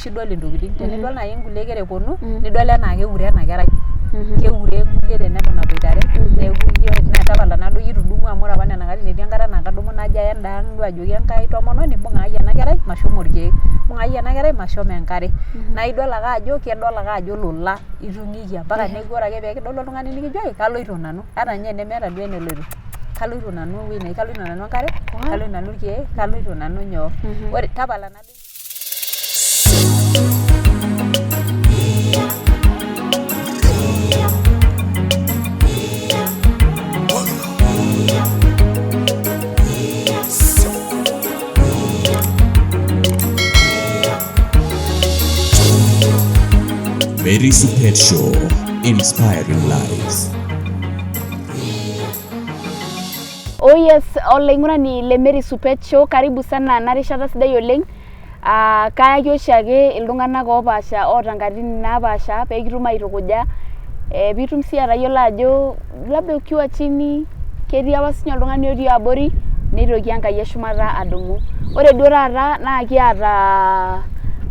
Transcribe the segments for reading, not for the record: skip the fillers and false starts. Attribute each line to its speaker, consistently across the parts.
Speaker 1: oshi idol intokitin. Tenidol naaji inkulie kera eponu nidol enaa keure ena kerai. Keure nkulie teneton aboitare neeku ijo naa tapala naduo iyie itu idumu amu ore apa nena katitin etii enkata naa kadumu najo aya enda ang duo ajoki Enkai tomononi mbung'akaki ena kerai mashomo irkeek, mbung'akaki ena kerai mashomo enkare. Naa idol ake ajo kedol ake ajo olola itung'ikia mpaka neeku ore ake pee kidol oltung'ani nikijoki kaloito nanu ata ninye enemeeta duo eneloito. Kaloito nanu ewueji neji kaloito nanu enkare, kaloito nanu irkeek, kaloito nanu nyoo. Ore tapala naduo.
Speaker 2: Mary Supet Show, inspiring lives.
Speaker 3: Oh yes, olaing'urani le Mary Supet Show, karibu sana ena rishata sidai oleng. Ah, kayaki oshiake iltung'anak oopaasha oota nkatini napaasha pee kitum aitukuja eh, piitum sii atayiolo ajo labda ukiwa chini ketii apa sinye oltung'ani otii abori neitoki Enkai eshumata adumu. Ore duo taata naa kiata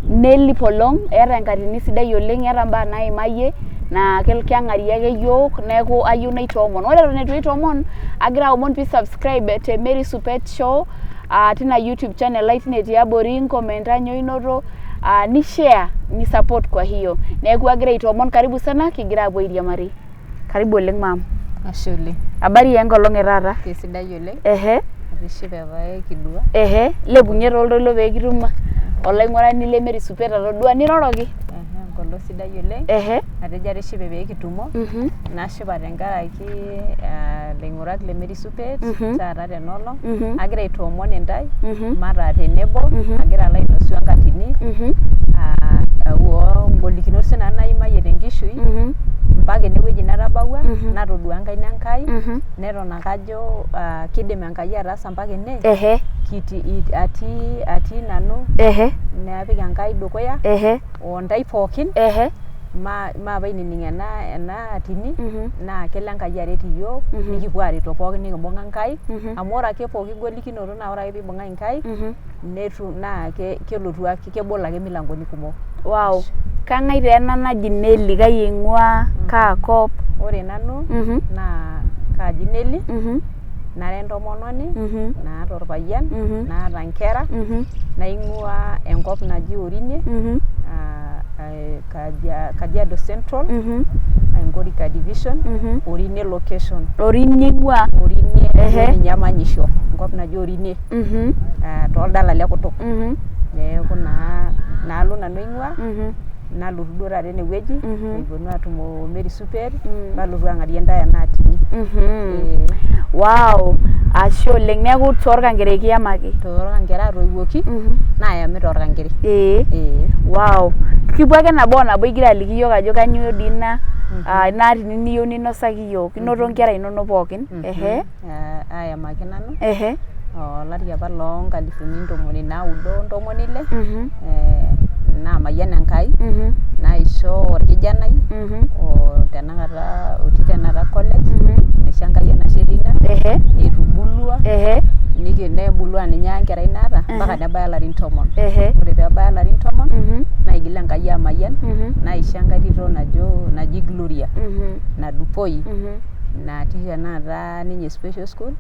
Speaker 3: Nelly Polong, eeta enkatini sidai oleng, eeta imbaa naimayie naa keng'arie ake iyiook neeku ayieu naitoomon. Ore eton eitu aitoomon, agira aomon pee subscribe te Mary Supet Show tina YouTube channel ai tine tiabori, nkomenta nyoo inoto ni share ni support kwa hiyo. Neeku agira aitoomon karibu sana kigira apuo airiamari. Karibu oleng maam.
Speaker 1: Ashe oleng.
Speaker 3: Habari enkolong e taata?
Speaker 1: Kesidai oleng.
Speaker 3: Ehe.
Speaker 1: Atishipe pee kidua.
Speaker 3: Ehe, lepunye taa oltoilo pee kitum olaing'urani le Mary Supet atodua niroroki.
Speaker 1: Enkolong sidai oleng.
Speaker 3: Ehe.
Speaker 1: Atejo atishipe pee kitumo. Nashipa tenkaraki ilaing'urak le Mary Supet taata tena olong. Agira aitoomon intae mataa tenebo agira alo ainosu enkatini oo ngolikinot sinanu naimayie tenkishui mpaka enewueji natabawua natodua enkaina Enkai neton ake ajo kidim Enkai ataasa mpaka ene atii nanu napik Enkai dukuya o ntae pookin maape ainining ena atini naa kelo Enkai aret iyiok nikipuo areto pookin nikimbung'a Enkai amu ore ake pooki golikinoto naa ore ake piibung'aki Enkai netum naa kelotu ake kebolo ake milangoni kumok.
Speaker 3: Wow. Kang'ae taa ena naji Nelly, kai eing'ua, kaa kop?
Speaker 1: Ore nanu naa kaaji Nelly nara entomononi naata orpayian naata inkera naing'ua enkop naji Orinie Kajiado Central Nkorika division Orinie location.
Speaker 3: Orinie ing'ua?
Speaker 1: Orinie ninye amanyisho enkop naji Orinie toldala le kutuk. Neeku naa inaalo nanu aing'ua nalotu duo taata enewueji nikiponu atumo Mary Supet nalotu ang'arie intae ena atini.
Speaker 3: Wow, ashe oleng. Neeku toorkankere kiyamaki?
Speaker 1: Toorkankere atoiwuoki naayami toorkankere.
Speaker 3: Ee. Wow. Kipuo ake nabo o nabo igira aliki iyiook ajo kainyoo dii ina ina atini niyieu ninosaki iyiook. Inoto inkera inonok pookin. Ehe.
Speaker 1: Ayamaki nanu. Ehe. Olari apa loo nkalifuni ntomoni naudo o ntomoni ile. Naamayian Enkai. Naisho orkijanai tenakata otii tenakata college. Naisho Enkai enashe teina. Etubulua. Nebulu aa ninye enkerai naata mpaka nebaya ilarin tomon. Ore pee ebaya ilarin tomon naigil Enkai amayian naisho enkae tito naji Gloria nadupoi natii tenakata ninye special school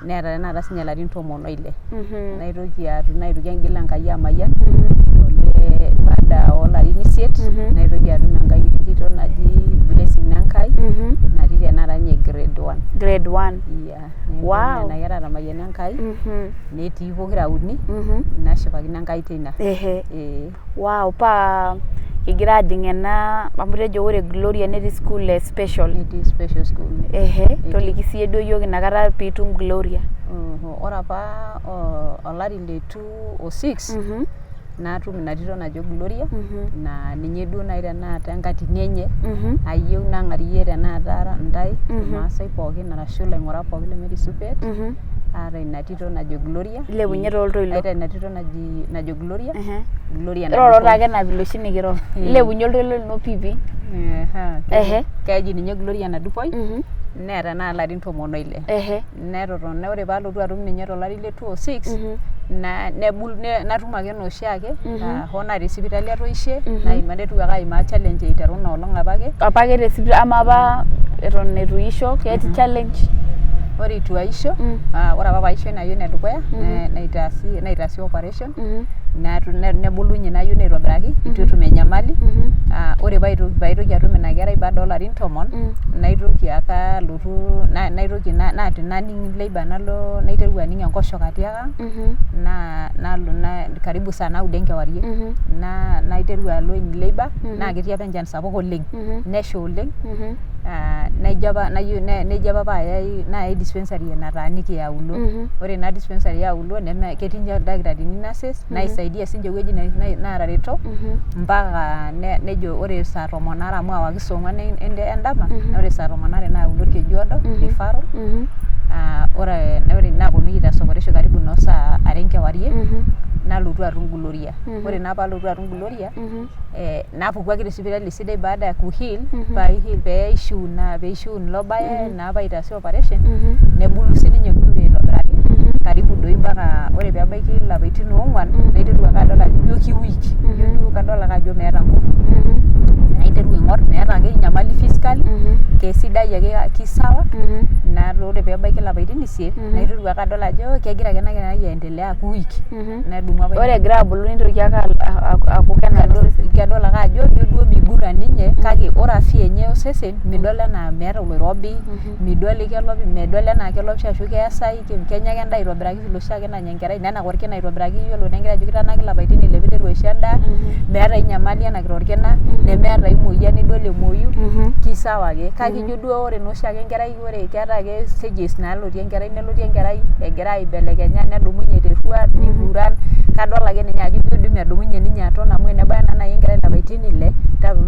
Speaker 1: neeta tenakata sinye ilarin tomon oile. Naitoki atum naitoki aigil Enkai amayian olee baada oolarin isiet naitoki atum enkae kiti tito naji Blessing Nankai natii tenakata ninye grade one.
Speaker 3: Grade one.
Speaker 1: Yeah. Neeku nena kera etamayiana Enkai netii pokira uni nashipakino Enkai teina.
Speaker 3: Ehe. Wow, paa kigira ajing ena amu itejo ore Gloria netii school e special.
Speaker 1: Netii special school.
Speaker 3: Ehe, toliki siiyie duo iyiook inakata piitum Gloria.
Speaker 1: Ore apa olari le 2006 natum ina tito najo Gloria naa ninye duo naaji tenakata enkatini enye ayieu nang'arie tenakata intae irmaasai pookin arashu ilaing'urak pookin le Mary Supet aata ina tito najo Gloria.
Speaker 3: Ilepunye toltoilo.
Speaker 1: Aata ina tito naji najo Gloria. Gloria
Speaker 3: Iroro taake ena vile oshi nikiro. Ilepunye oltoilo lino pii pii.
Speaker 1: Ehe. Keji ninye Gloria Nadupoi neeta tenakata ilarin tomon oile. Netotona ore paalotu atum ninye tolari le 2006. Nebul natum ake enaa oshiake. Hoo naa tesipitali atoishie, naima naiteru ake aimaa challenge aiteru ina olong apake.
Speaker 3: Apake te sipitali, amaa apa eton eitu iisho ketii challenge?
Speaker 1: Ore eitu aisho, ore apa paisho ina ayioni edukuya, naitaasi operation, nebulunye ina ayioni aitobiraki eitu etum enyamali. Ore paitoki atum ina kerai baada olarin 10, naitoki ake alotu naitoki naning labour, nalo naiteru aning enkoshoke atii ang, naa nalo karibu saa naudo enkewarie, naiteru alo in labour. Naa ketii apa enchan sapuk oleng, nesha oleng, naijo apa nejo apa payai nayai dispensary enataaniki e Aulo. Ore ina dispensary e Aulo neme ketii ninche ildakitarini, nurses naisaidia sinche ewueji natareto mpaka nejo ore saa 12, amu awaki saa 4 endama, ore saa 12 nayauni Orkejuado referral. Ore naponunui aitaas operation karibu noo saa 2 enkewarie, nalotu atum Gloria. Ore naa paalotu atum Gloria, napuku ake tesipitali sidai baada ya kuheal, paheal peishiu naa peishiu ilo baye naa paitaasi operation, nebulu sininye Gloria aitobiraki karibu doi mpaka ore pebaiki ilapaitin 4, naiteru ake adol ajo ijo kiweak, ijo duo kadol ake ajo meeta nguvu. Naiteru aing'or, meeta ake enyamali physically, kesidai ake, kisawa. Naa ore pebaiki ilapaitin 8, naiteru ake adol ajo kegira ake ena kerai aendelea aaku weak. Nedumu apa
Speaker 3: Ore egira abulu nitoki ake aaku kenana osesen.
Speaker 1: Kedol ake ajo ijo duo migura ninye, kake ore afya enye osesen midol enaa meeta oloirobi, midol kelopi, midol enaa kelopisho ashu keesai, kenya ake endaa aitobiraki vile oshiake nanya enkerai, nenak orkina aitobiraki. Yiolo naa enkerai ajo kitanaki ilapaitin 6 piinteru aisho endaa, meeta ai nyamali enakita orkina, nemeeta ai moyian nidol emoyu, kisawa ake. Kake ijo duo ore naa oshiake enkerai, ore keeta ake stages nalotie enkerai, nelotie enkerai egira aibelekenya, nedumunye terruat niguran. Kadol ake ninye ajo ijo dii medumunye ninye aton, amu enebaya naa nai enkerai ilapaitin 6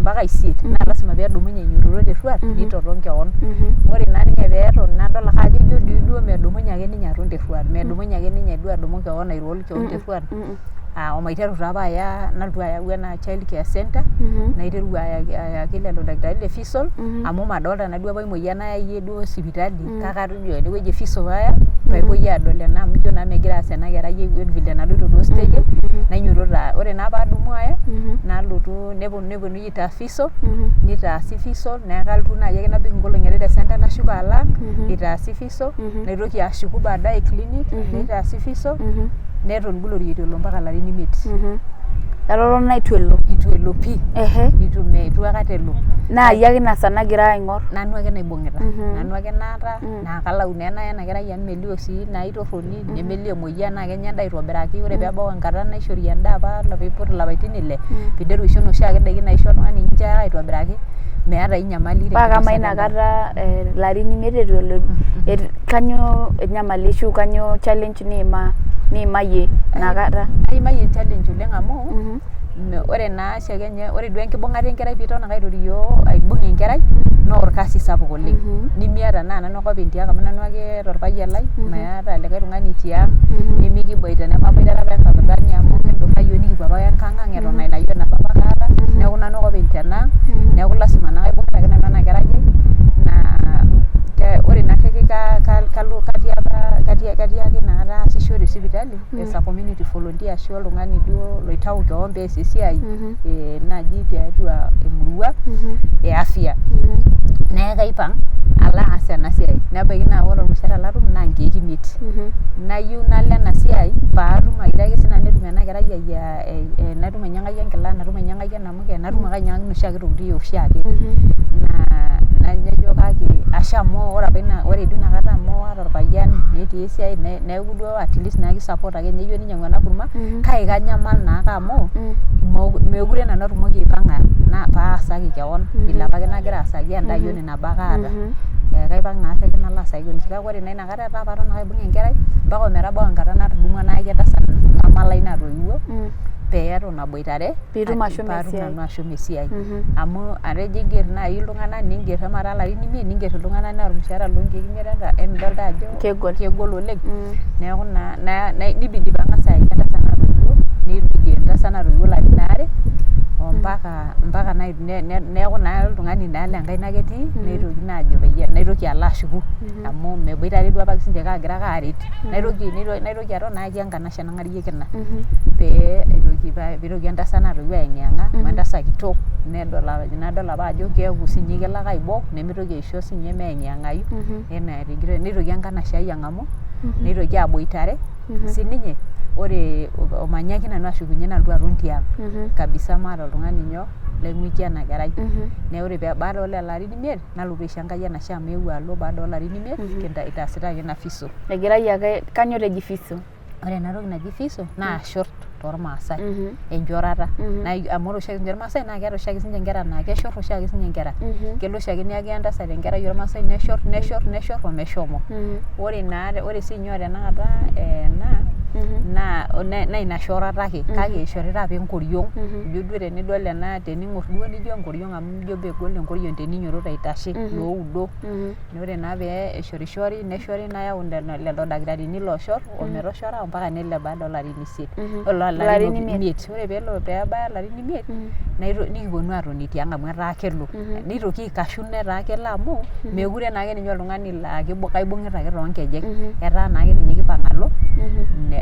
Speaker 1: mpaka 8, naa lasima peedumunye ainyiototo terruat nitoton kewon. Ore naa ninye peeton, nadol ake ajo ijo dii duo medumunye ake ninye aton terruat, medumunye ake ninye duo adumu kewon airoll kewon terruat, omaiteru taa paaya nalotu ayau ena child care center, naiteru ayaki lelo dakitarini le Feisal, amu madolta naa duo apa emoyian nayayie duo sipitali, kake atejo ene wueji e Feisal aya peepuoi adol ena, amu ijo naa megira aas ena kerai vile enaloito too stages. Nainyototo, ore naa paadumu aya nalotu, neponunui aitaas physio, nitaasi physio. Neeku kalotu naaji ake nabik inkolong'i are te center, nashuko alo ang itaasi physio, naitoki ashuku baadaye clinic neitaasi physio. Neton Glory eitu elo mpaka ilarin 5.
Speaker 3: Etotona eitu elo?
Speaker 1: Eitu elo pii. Eitu aikata elo.
Speaker 3: Naa iyie ake ina saa nagira aing'or?
Speaker 1: Nanu ake naibung'ita, nanu ake naata. Naa kalau naa enaya ena kerai amu melio sii naa aitorroni, nemelio emoyian, naa kenya endaa aitobiraki. Ore peebau enkata naishori endaa apa piiput ilapaitin 6, piinteru aisho inoshi ake daiki naisho oltung'ani, incho ake aitobiraki, meeta ai nyamali.
Speaker 3: Paa kamaa ina kata ilarin 5 eitu elo, kanyoo enyamali ashu kanyoo challenge niimaa niimayie inakata?
Speaker 1: Aimayie challenge oleng amu ore naa oshiake ninye ore duo enkibung'ata enkerai piiton ake aitorio aibung enkerai naa orkasi sapuk oleng, nimiata naa nanu ake openy tiang amu nanu ake eeta orpayian lai, meeta likae tung'ani tiang nimikiboita, nemaboitare apa enkaputani amu kindurra yiok nikipuo apake enkang ang eton aa ina ayioni nabo apake aata, neeku nanu ake openy tenaang, neeku lasima naa kaibung'ita ake nanu ena kerai ai. Naa ore ina kalo katii apa katii ake inakata aasisho te sipitali as a community volunteer ashu oltung'ani duo loitau kewon pees esiai naaji tiatua emurua e afya. Neeku kaipang alo aas ena siai, nebaiki naa ore ormushaara latum naa 5,000. Nayieu nalo ena siai paatum ake sinanu netum ena kerai ai natum ainyang'aki enkila, natum ainyang'aki enamuke, natum ake ainyang'aki noshiake tokitin oshiake. Naa najo kake ashe amu ore apa ina ore duo inakata amu aata orpayian netii esiai, neeku duo at least naa kisupport ake teneyieu ninyang'u ena kurma, kake kanyamal naake amu meekure nanu atumoki aipang'a paasaki kewon vile apake nagira aasaki enda ayioni nabo ake aata. Kaipang naarri ake nalo aasaki kewon, kake ore naa inakata etaa paton ake aibung enkerai mpaka ometabau enkata natudumua nayaki entasat mama lai natoiwuo peeton aboitare
Speaker 3: Piitum ashomo
Speaker 1: paatum
Speaker 3: esiai.
Speaker 1: Nanu ashomo esiai, amu atejo inger naaji iltung'anak ninger emataa ilarin 5 ninger iltung'anak naa ormushaara loo 5,000 eeta, emidol taa ajo
Speaker 3: Kegol.
Speaker 1: Kegol oleng. Neeku naa nibidi pang'as ayaki entasat natoiwuo, nerikie entasat natoiwuo ilarin aare ompaka Mpaka neeku naa oltung'ani naa le nkaina ake etii, neitoki naa ajo peyie naitoki alo ashuku amu meboitare duo apake sinche, kaagira ake aret. Naitoki aton naaki enkanashe nang'arieki ina pee eitoki entasat natoiwuo ayeng'iyeng'a amu entasat kitok, nedol nadol apa ajo keeku sinye kelo ake aibok, nemitoki aisho sinye meyeng'iyeng'ayu enaa neitoki enkanashe ai ang'amu, neitoki aboitare sininye. Ore omanyaaki nanu ashukunye nalotu aton tiang' kabisa, maata oltung'ani nyoo laing'uiki ena kerai. Neeku ore baada oo lelo arin 5 nalotu aisho Enkai enashe amu eewuo alo baada oo larin 5 itaasita ake ina fiso.
Speaker 3: Egirai ake, kanyoo eji fiso?
Speaker 1: Ore ena toki naji fiso naa short tormaasai, enchorata. Naa amu ore oshiake sinche irmaasai naa keeta oshiake sinche inkera naa keshorr oshiake sinche inkera. Kelo oshiake niyaki entasat enkerai ormaasai neshorr, neshorr, neshorr omeshomo. Ore naa ore siinye o tenakata ena naa ina shorata ake, kake eishoritae apa enkoriong'. Ijo duo tenidol ena, tening'orr duo nijo enkoriong' amu ijo megol enkoriong' teninyototo aitashe iloudo. Ore naa pee eshorishori neshori nayau lelo dakitarini looshorr ometoshora mpaka nelo baada oolarin 8,
Speaker 3: Ilarin
Speaker 1: 5. Ore peelo peebaya ilarin 5 nikiponu atoni tiang' amu etaa kelo. Nitoki aikashu netaa kelo amu meekure naake ninye oltung'ani laa kaibung'ita ake toonkejek. Etaa naake ninye kipang' alo,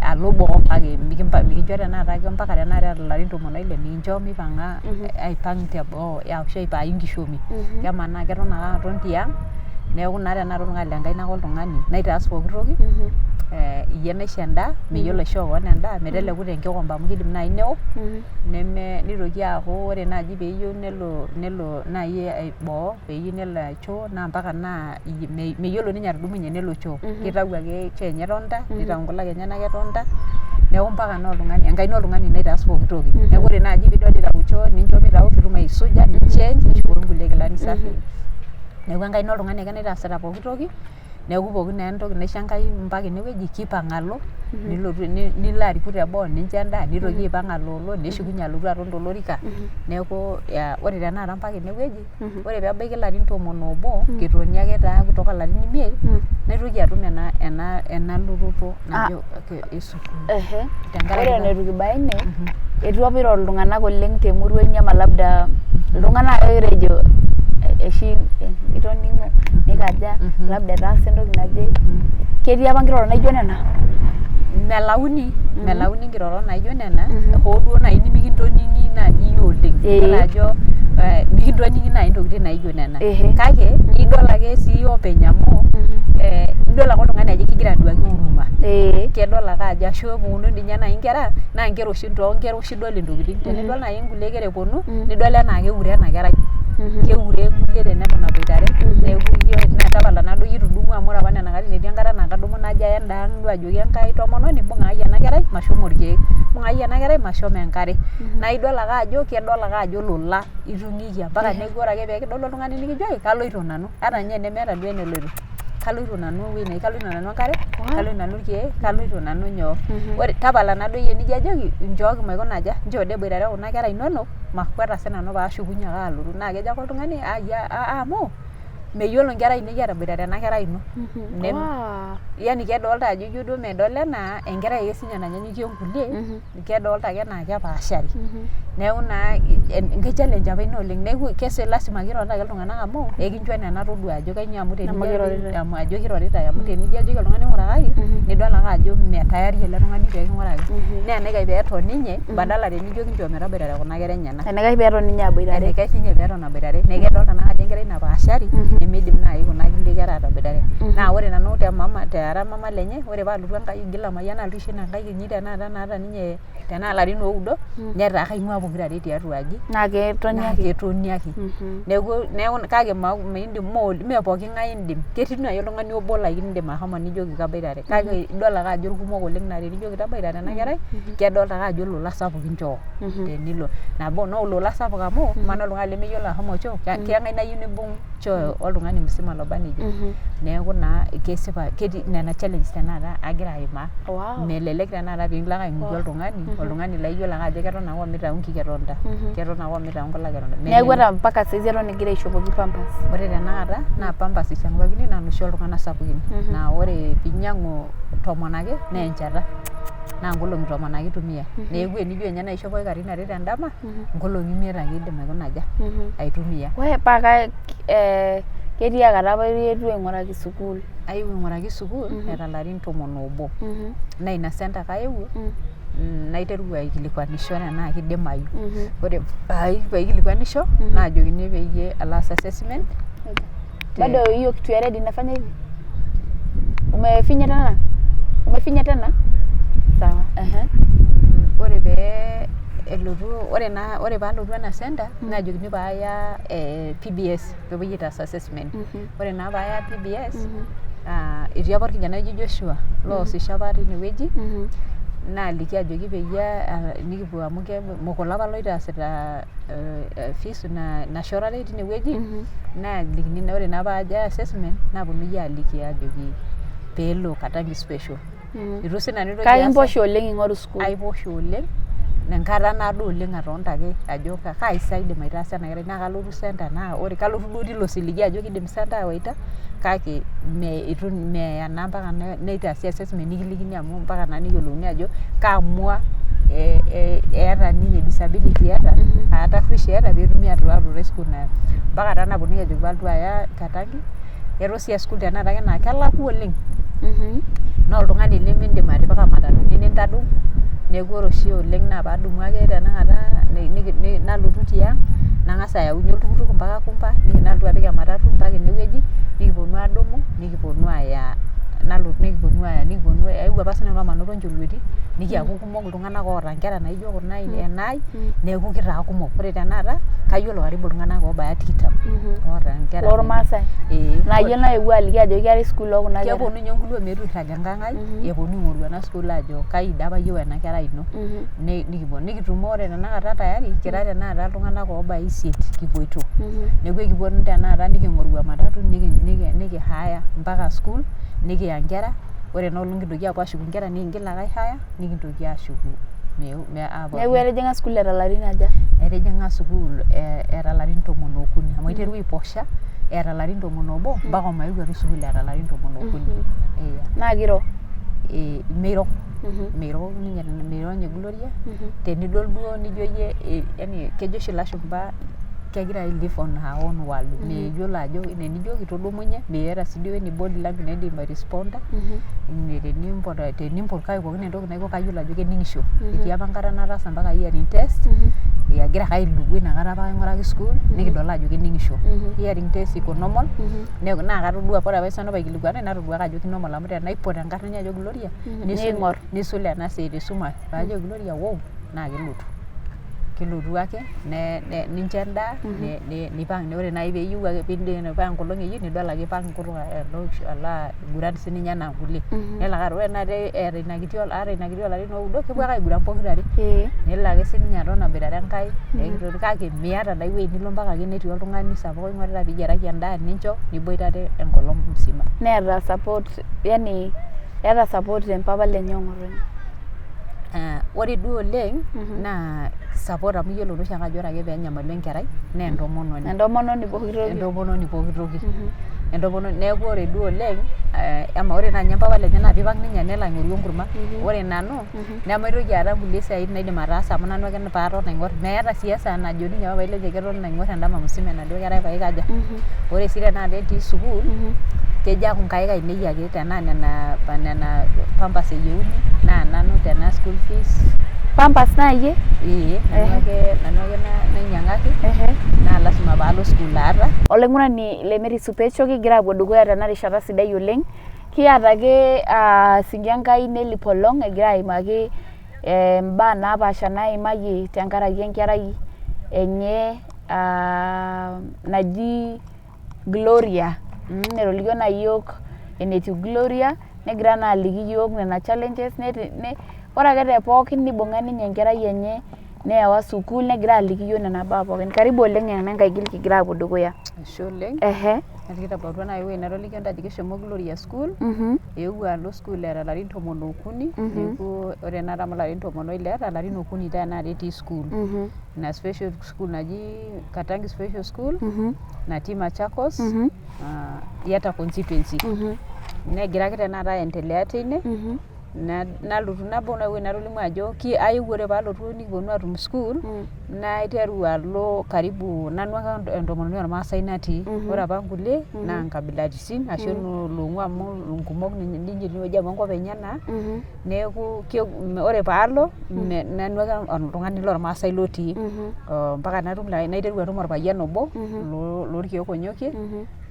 Speaker 1: alo boo kake mikincho tenakata mpaka tenakata eeta ilarin 16 mikincho mipang'a aipang' teboo ashu ayu inkishomi. Kemanaa keton ake aton tiang', neeku naa tenakata oltung'ani le nkaina ake oltung'ani naitaas pooki toki, iyie naisho endaa, meyiolo aishoo koon endaa, meteleku tenkikombe amu kidim naai neok, neme nitoki aaku ore naaji peeyieu nelo nelo naai boo peeyieu nelo choo naa mpaka naa meyiolo ninye atudumunye nelo choo. Kitau ake choo enye etonita, nitau nkulak enyenak etonita, neeku mpaka naa oltung'ani, enkaina oltung'ani naitaas pooki toki. Neeku ore naaji piidol itau choo nincho mitau piitum aisuja, nichange, nishukoki nkulie kilani safii. Neeku enkaina oltung'ani ake naitaasita pooki toki, neeku pooki naa entoki naisho Enkai mpaka enewueji kipang' alo, nilotu nilo ariku teboo nincho endaa, nitoki aipang' aloolo, neshukunye alotu aton tolorika. Neeku ore tenakata mpaka enewueji, ore peebaiki ilarin 11 kitoni ake taa kutoka ilarin 5, naitoki atum ena lototo najo e sukuul.
Speaker 3: Ore eton eitu kibaya ine, eitu apa iro iltung'anak oleng' temurua inyi ama labda iltung'anak ake kitejo oshi itoning'o nikaja labda etaasa entoki naje. Ketii apa nkirorot naijo nena?
Speaker 1: Melauni, melauni nkirorot naijo nena, hoo duo naai nimikintoning'i naaji iyie oleng'. Idol ajo mikintoning'i naai intokitin naijo nena. Kake idol ake sii openy amu idol ake oltung'ani ajo kigira aduaki huruma. Kedol ake ajo ashu eponu ninye naai inkera, naa inkera oshi toonkera oshi idol intokitin. Tenidol naai nkulie kera eponu, nidol enaa keure ena kerai. Keure nkulie teneton aboitare, neeku ijo tapala naduo iyie itu idumu amu ore apa nena katitin etii enkata naa kadumu najo aya endaa ang' duo ajoki Enkai tomononi mbung'akaki ena kerai mashomo irkeek, mbung'akaki ena kerai mashomo enkare. Naa idol ake ajo kedol ake ajo olola itung'ikia mpaka neeku ore ake pee kidol oltung'ani nikijoki kaloito nanu ata ninye enemeeta duo eneloito. Kaloito nanu ewueji neji kaloito nanu enkare, kaloito nanu irkeek, kaloito nanu nyoo. Ore tapala naduo iyie nijo ajoki nchooki maikuna aja, nchoo doi eboitare kuna kera inonok makwata sinanu paashukunye ake alotu. Naa kejo ake oltung'ani amu meyiolo inkera ainei ataboitare ena kerai ino. Yani kedolta ajo ijo duo medol enaa enkerai ake sinye nanyanyukie nkulie, kedolta ake enaa kepaashari. Neeku naa enkae challenge apa ina oleng'. Neeku lasima kirorita ake iltung'anak amu ekincho nena todua ajo kainyoo amu amu ajo kiroritae amu tenijo ajoki oltung'ani ng'urakaki, nidol ake ajo mee tayari ele tung'ani pee king'uraki. Naa enaikash peeton ninye badala tenijoki nchoo metaboitare kuna kera enyenak.
Speaker 3: Enaikash peeton ninye aboitare.
Speaker 1: Enaikash ninye peeton aboitare. Neeku kedolta naake ajo enkerai napaashari nemeidim naai kuna kulie kera ataboitare. Naa ore nanu te mama te ara mama lenye, ore paalotu Enkai aigil amayian alotu aisho ina nkae kinyi tenakata naata ninye tenaa ilarin 9 netaa kaing'ua pokirare tiatua aji.
Speaker 3: Naa ketoni
Speaker 1: Naa
Speaker 3: ake.
Speaker 1: ketoni ake. Neeku kake miindim mee pooki ng'ae indim. Ketii naai oltung'ani obo laa indim ashomo nijoki kaboitare. Kake idol ake ajo irkumok oleng' naa tenijoki taboitare ena kerai, kedolta ake ajo olola sapuk inchoo tenilo. Nabo naa olola sapuk amu amaa naa oltung'ani lemeyiolo ashomo choo, keng'ae nayieu nibung' choo oltung'ani musima loba nejia. Neeku naa kesipa ketii nena challenges tenakata agira aimaa. Melelek tenakata piilo ake aing'uiki oltung'ani, oltung'ani laa iyiolo ake ajo keton ake omitau inkik etonita, keton ake omitau nkulak etonita.
Speaker 3: Neeku ata mpaka saizi eton igira aishopoki pampers.
Speaker 1: Ore tenakata naa pampers ishang'uakini naa inoshi oltung'anak sapukin. Naa ore piinyang'u 10 ake naa enchata. Naa nkolong'i 10 ake itumia. Neeku enijo ninye naisho pooki katitin are tendama, nkolong'i 5 ake iindim aikuna aja? Aitumia.
Speaker 3: We paa ketia kata apa ietuo aing'uraki sukuul?
Speaker 1: Ayewuo aing'uraki sukuul eeta ilarin 11. Naa ina center ake ayewuo naiteru aikilikuanisho tenaa kidimayu. Ore paikilikuanisho naajokini peyie alo aas assessment.
Speaker 3: Bado hiyo kitu ya red inafanya hivi? Umefinya tena? Umefinya tena? Sawa. Ehe.
Speaker 1: Ore pee elotu ore naa ore paalotu ena center naajokini paaya PBS peepuoi aitaas assessment. Ore naa paaya PBS, etii apa orkijanai oji Joshua loosisho apa tinewueji, naaliki ajoki peyie nikipuo amu mokolo apa loitaasita fees nashorare tinewueji, naalikini ore naa paajo assessment naaponunui aaliki ajoki peelo Katangi Special. Itu sinanu aitoki
Speaker 3: Kake imposha oleng ing'oru sukuul.
Speaker 1: Aiposha oleng enkata naado oleng atonita ake ajo kai sa aidim aitaasa ena kerai, naa kalotu center, naa ore kalotu duo tilo siligi ajo kiidim center awaita, kake eitu meya naa mpaka neitaasi assessment nikilikini amu mpaka naa neyiolouni ajo kaa mwa eeta ninye, disability eeta aa tarruesh eeta, peetumi atuutai sukuul naya. Mpaka taa naponunui ajoki paalotu aya Katangi. Eton sii aa sukuul tenakata ake naa kelakua oleng, naa oltung'ani limiindim atipika matatuni nintadou, neeku ore oshi oleng naa paadumu ake tenakata nalotu tiang', nang'as ayaunye oltukutuk mpaka Kumba, nalotu apik ematatu mpaka enewueji, nikiponu adumu nikiponu aaya, nikiponu aaya, nikiponu ayewuo apa sinanu omanoto nchorueti, nikiaku kumok iltung'anak oota nkera naijo kuna enaai, neeku kitaa kumok. Ore tenakata kayiolo karibu iltung'anak oobaya 20 oota nkera.
Speaker 3: Lormaasai?
Speaker 1: Ee.
Speaker 3: Naa iyie nayewuo aliki ajo keetae sukuul oo kuna kera?
Speaker 1: Keponu ninye nkulie omeetu airrag enkang' ai, eponu aing'oru ena sukuul aajo kai dii apa ayieu ena kerai ino. Nikipuo nikitumo ore tenakata tayari kira tenakata iltung'anak oobaya 8 kipuoito. Neeku ekiponu tenakata niking'oru ematatu niki hire mpaka sukuul, nikiya nkera, ore ena olong' nikintoki aapuo ashuku nkera, nikingil ake ai hire nikintoki ashuku.
Speaker 3: Neeku etijing'a sukuul eeta ilarin aja?
Speaker 1: Etijing'a sukuul eeta ilarin 13, amu aiterua aiposha eeta ilarin 11 mpaka omayeu atii sukuul eeta ilarin 13.
Speaker 3: Naa kiro?
Speaker 1: Meiro, meiro ninye, meiro ninye Gloria. Tenidol duo nijo iyie, yani kejo oshi ilashumba kegira ai live on her own world, meyiolo ajo tenijoki tudumunye, meeta sii duo any body language naidim airesponda. Tenimpot kake pookin entoki naiko kayiolo ajo kening'isho. Etii apa enkata nataasa mpaka hearing test agira ake ailugu inakata apa aing'uraki sukuul, nikidol ajo kening'isho. Hearing test iko normal, naa katodua ore apa sinanu paikilikuana natodua ake ajo kinormal, amu tenaipot enkarna enye ajo Gloria
Speaker 3: Niing'or.
Speaker 1: Nisul ena saa etesumash, paajoki Gloria wou, naa kelotu. Kelotu ake nincho endaa, nipang', ore naaji peeyieu ake paa enkolong' eyieu nidol ake ipang' enkutuk alo aiguran sininye enaa nkulie. Nelo ake ore tenakata eeta ina kiti ata ina kiti oolarin oudo, kepuo ake aiguran pokirare. Nelo ake sininye aton aboitare Enkai kake miata naa ewueji nilo mpaka ake netii oltung'ani sapuk oing'orita piiyiaraki endaa nincho niboitare enkolong' musima.
Speaker 3: Neeta support, yani eeta support tempapa lenye ong'otonye?
Speaker 1: Ore duo oleng naa support, amu iyiolo naa oshiake ajo ore ake peenyamalu enkerai naa entomononi.
Speaker 3: Entomononi pooki toki.
Speaker 1: Entomononi pooki toki. Entomononi, neeku ore duo oleng ama ore naa ninye mpapa lenye naa piipang' ninye nelo aing'oru enkurma. Ore nanu nemaitoki aata nkulie siaitin naidim ataasa amu nanu ake paaton aing'orr, meeta sii esaa najo ninye papai lenye keton aing'orr endama musima enaduo kerai paikaja. Ore sii tenakata etii sukuul, kejo aaku nkaik ainei ake, tenaa nena pampers eyieuni naa nanu, tenaa school fees.
Speaker 3: Pampers naa iyie?
Speaker 1: Ee, nanu ake nainyang'aki, naa lasima paalo sukuul aata.
Speaker 3: Olaing'urani le Mary Supecho, kigira aapuo dukuya tena rishata sidai oleng. Kiata ake Sinki Enkai Nelly Polong egira aimaki imbaa napaasha naimayie tenkaraki enkerai enye naji Gloria. Etolikio naa iyiok enetiu Gloria, negira naa aliki iyiok nena challenges. Ore ake te pookin nibung'a ninye enkerai enye neewa sukuul, negira aliki iyiok nena baa pookin. Karibu oleng ena nkae gil kigira aapuo dukuya.
Speaker 1: Ashe oleng. Kitabautua naa ewueji natolikio intae ajo keshomo Gloria sukuul, eewuo alo sukuul eeta ilarin 13, neeku ore tenakata amu ilarin 16 eeta, ilarin 3 tenakata etii sukuul. Ina special school naji Katangi Special School natii Machakos, Yatta constituency. Negira ake tenakata aendelea teine. Nalotu nabau ina wueji natolimuo ajo ayewuo ore paalotu nikiponu atum sukuul, naiteru alo karibu nanu ake entomononi ormaasai natii. Ore apa nkulie naa nkabilaritin ashu loong'u amu nkumok ninche tinewueji amu enkop enye naa. Neeku ore paalo nanu ake oltung'ani lormaasai lotii. Mpaka natum naiteru atum orpayian obo lorkeek onyokie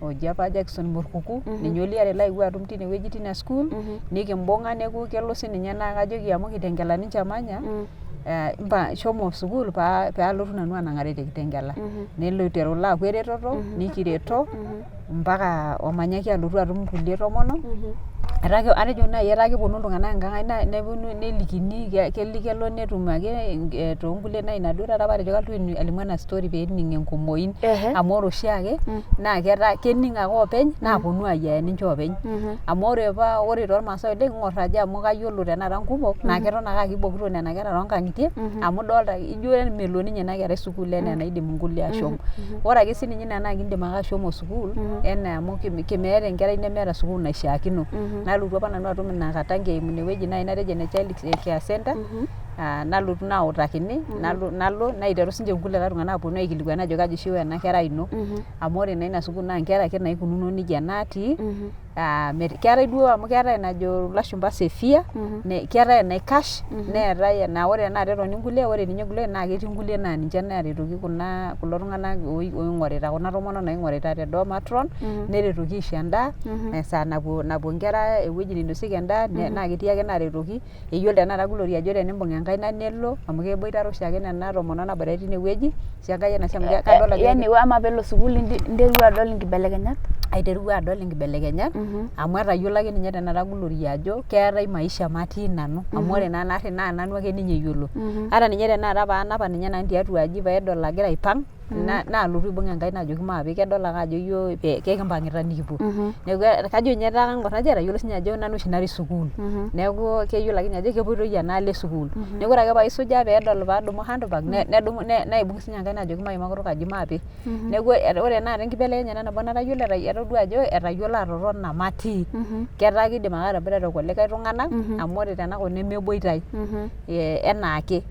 Speaker 1: oji apa Jackson Morkuku, ninye oliare laewuo atum tinewueji tina sukuul, nikimbung'a neeku kelo sininye naa kajoki amu Kitengela ninche emanya, mpa shomo sukuul paalotu nanu anang'are te Kitengela. Nelo aiteru ilo aaku eretoto, nikireto mpaka omanyaaki alotu atum nkulie tomonok. Etaa atejo nai etaa keponu iltung'anak enkang ai neponu nelikini kelo netum ake toonkulie naa ina duo taata paatejo kalotu alimu ena story peening enkumoin amu ore oshiake naa ketaa kening ake openy naaponu ayiaya ninche oopeny. Amu ore apa ore tormaasai oleng ing'or ajo amu kayiolo tenakata nkumok naa keton ake aa kibokito nena kera toonkang'itie amu idolta ijo melo ninye ina kerai sukuul enaa enaidim inkulie ashom. Ore ake sininye ina naa kiindim ake ashomo sukuul enaa amu meeta enkerai nemeeta sukuul naishiakino. Nalotu apa nanu atum ina katangi eimu inewueji nai natejo ene Child Care Center, nalotu nautakini nalo naiteru sinche kulikae tung'anak aponu aikilikuan ajo kaji oshi ewa ena kerai ino. Amu ore naa ina sukuul naa nkera ake naikununo nejia natii, keetae duo amu keetae enajo ilashumba severe, keetae enaikash, neetae enaa ore tenakata etoni nkulie ore ninye nkulie naa ketii nkulie naa ninche naretoki kuna kulo tung'anak oing'orita kuna tomonok naing'orita te dorm matron, neretoki aisho endaa esaa napuo nkera ewueji neinosieki endaa naa ketii ake naaretoki. Eyiolo tenakata Glory ajo tenimbung enkaina nelo amu keboitare oshiake nena tomonok naboitare tinewueji. Aisho Enkai enashe amu kadol ajo
Speaker 3: Yani amaa peelo sukuul interua adol inkibelekenyat?
Speaker 1: Aiterua adol inkibelekenyat amu etayiolo ake ninye tenakata Glory ajo keetae maisha matii nanu amu ore naa naarri naa nanu ake ninye eyiolo. Ata ninye tenakata paanap ninye nanu tiatua aji peedol agira aipang naalotu aibung enkaina ajoki maape kedol ake ajo iyio kekimpang'ita nikipuo. Neeku kajo ninye etaa kang'or najo etayiolo sinye ajo nanu oshi natii sukuul. Neeku keyiolo ake ninye ajo kepuoitoi enaalo e sukuul. Neeku ore ake paisuja peedol paadumu handbag nedumu naibung sinye enkaina ajoki maima kutuk aji maape. Neeku ore tenakata enkibelekenyata nabo natayiolo etodua ajo etayiolo atotona matii. Ketaa kidim ake ataboitare kulikae tung'anak amu ore tenakop nemeboitai enaake.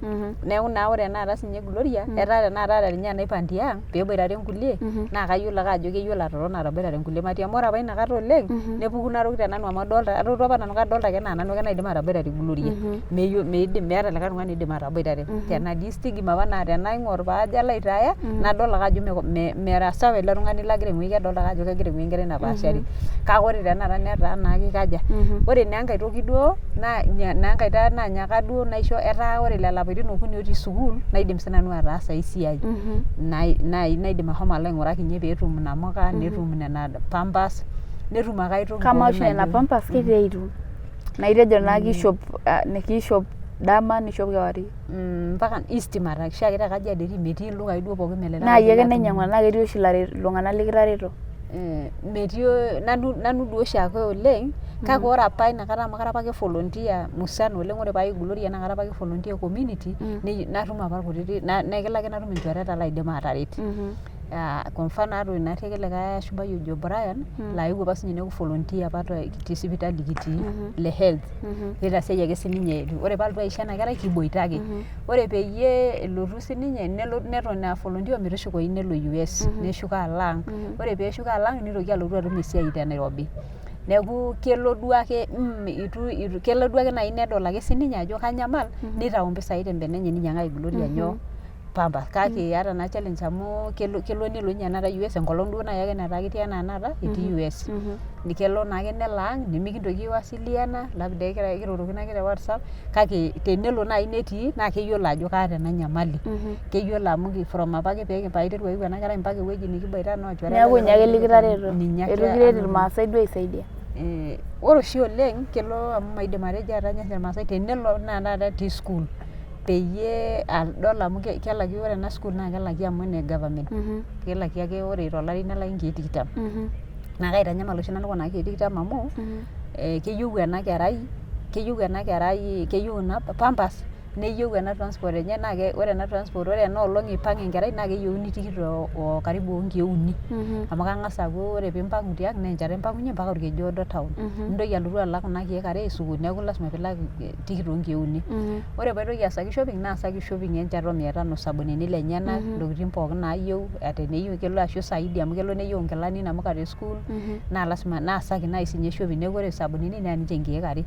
Speaker 1: Neeku naa ore tenakata sinye Gloria etaa tenakata ata ninye tenaipang tiang peeboitare nkulie naa kayiolo ake ajo keyiolo atotona ataboitare nkulie matii amu ore apa inakata oleng nepuku ina toki te nanu amu adolta atodua apa nanu kadolta ake enaa nanu ake naidim ataboitare Gloria. Meidim meeta likae tung'ani oidim ataboitare. Tenatii stigma apa naa tenaing'or paajo alo aitaya nadol ake ajo mera sawa ele tung'ani lagira aing'uiki kedolta ake ajo kegira aing'uiki enkerai napaashari. Kake ore tenakata netaa naa kikaja. Ore naa enkae toki duo naa ina nkae taa naanyaaka duo naisho etaa ore lelo apaitin okuni otii sukuul naidim sinanu ataasa ai siai nai naidim ashomo alo aing'uraki ninye peetum inamuka netum nena pampers netum ake aitoki
Speaker 3: Kamaa
Speaker 1: pookin
Speaker 3: oshi nena
Speaker 1: nayieu.
Speaker 3: pampers ketii itum? Naa itejo naa kiishop kiishop dama nishop kewarie.
Speaker 1: Mpaka istima oshiake te Kajiado etii metii ildukai duo pookin melelek
Speaker 3: Naa iyie ake
Speaker 1: ilo atum.
Speaker 3: nainyang'u enaa ketii oshi iltung'anak likitareto?
Speaker 1: Metii nanu duo oshiake oleng kake ore apa inakata amu kara apake volunteer musana oleng ore paayu Gloria naa kara apake volunteer e community natum apa irkutitik naa kelo ake natum ilchoreta laidim aataret. Kwa mfano ata natii ake likae ashumpai ojo Brian laa eewuo apa sinye neeku volunteer apa te sipitali kitii le health neita siai ake sininye ore paalotu aisho ena kerai kiboita ake. Ore peyie elotu sininye neton aa volunteer ometushukoyu nelo US neshuko alo ang. Ore peeshuko alo ang nitoki alotu atum esiai te Nairobi. Neeku kelo duake itu kelo duake nai nedol ake sininye ajo kanyamal nitau impisai tembene enye ninyang'aki Gloria nyoo pampers. Kake eeta naa challenge amu kelo nelo ninye tenakata US enkolong duo nai ake netaa ketii enaa tenakata etii US. Kelo naake nelo ang nemikintoki aiwasiliana labda ekirorokino ake te WhatsApp kake tenelo nai netii naa keyiolo ajo kaata ena nyamali. Keyiolo amu from apake paiteru aiu ena kerai mpaka ewueji nikiboita naa olchore
Speaker 3: Neeku ninye ake likitareto.
Speaker 1: Ninye ake
Speaker 3: Eitu kiret irmaasai duo aisaidia.
Speaker 1: Ore oshi oleng kelo amu maidim atejo atanya irmaasai tenelo naa taata etii sukuul peyie adol amu kelaki ore ena sukuul naa kelaki amu ene government. Kelaki ake ore tolari nelaki inkeek tikitam. Naa kaitanyamal oshi nanu kuna keek tikitam amu keyieu ena kerai keyieu ena kerai keyieu ina pampers. Neyieu ena transport enye naa ore ena transport, ore ena olong ipang enkerai naa keyieuni tikit o karibu o nkeek uni. Amu kang'as aaku ore piimpang'u tiang' naa enchata impang'unye mpaka Olkejuado town. Nintoki alotu alak kuna keek are e sukuul neeku lazima piilak tikit oo nkeek uni. Ore paitoki aasaki shopping naasaki shopping enchata o mia tano, isabunini lenyenak, intokiting pookin naayieu, teneyieu kelo ashu zaidi amu kelo neyieu inkilani, inamuka te sukuul naa lazima naasaki naai siinye shopping. Neeku ore isabunini neya ninche inkeek are.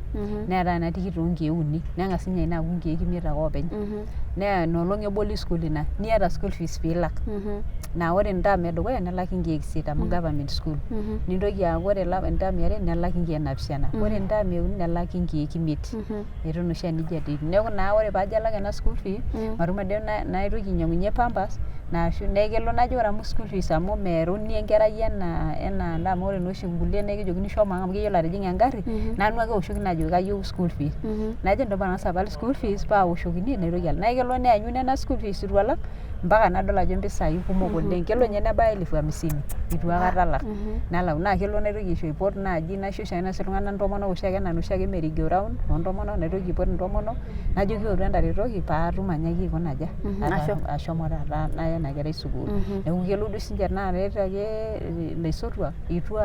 Speaker 1: Neetae ena tikit oo nkeek uni. Neng'as ninye ina aaku nkeek imiet ake oopeny. Naa inoolong eboli sukuul ina. Niata school fees piilak. Naa ore enterm e dukuya nelaki nkeek isiet amu government school. Nintoki aaku ore enterm e are nelaki nkeek naapishana. Ore enterm e uni nelaki nkeek imiet. Eton oshi aa nijia doi etiu. Neeku naa ore paajo alak ena school fee matum ade naitoki ainyang'unye pampers ashu kelo najo ore amu school fees amu meruni enkerai enaa enda amu ore naa oshi nkulie naa kejokini shomo ang amu keyiolo atijing'a engarri, nanu ake eoshokini aajoki kayieu school fees. Najo ntosho matang'asa apal school fees paaoshokini naitoki alak. Naa kelo neanyu nena school fees itu alak mpaka nadol ajo mpisai kumok oleng. Kelo ninye nebaya elfu hamsini itu aikata alak. Nalau naa kelo naitoki aisho aipot naaji naisho oshiake nai iltung'anak intomonok oshiake enaa inoshiake merry go round oo ntomonok naitoki aipot intomonok najoki ootu entaretoki paatum anyaaki aikuna aja ashomo taata naya ena kerai sukuul. Neeku kelo duo sininche naaret ake ilaisotuak itu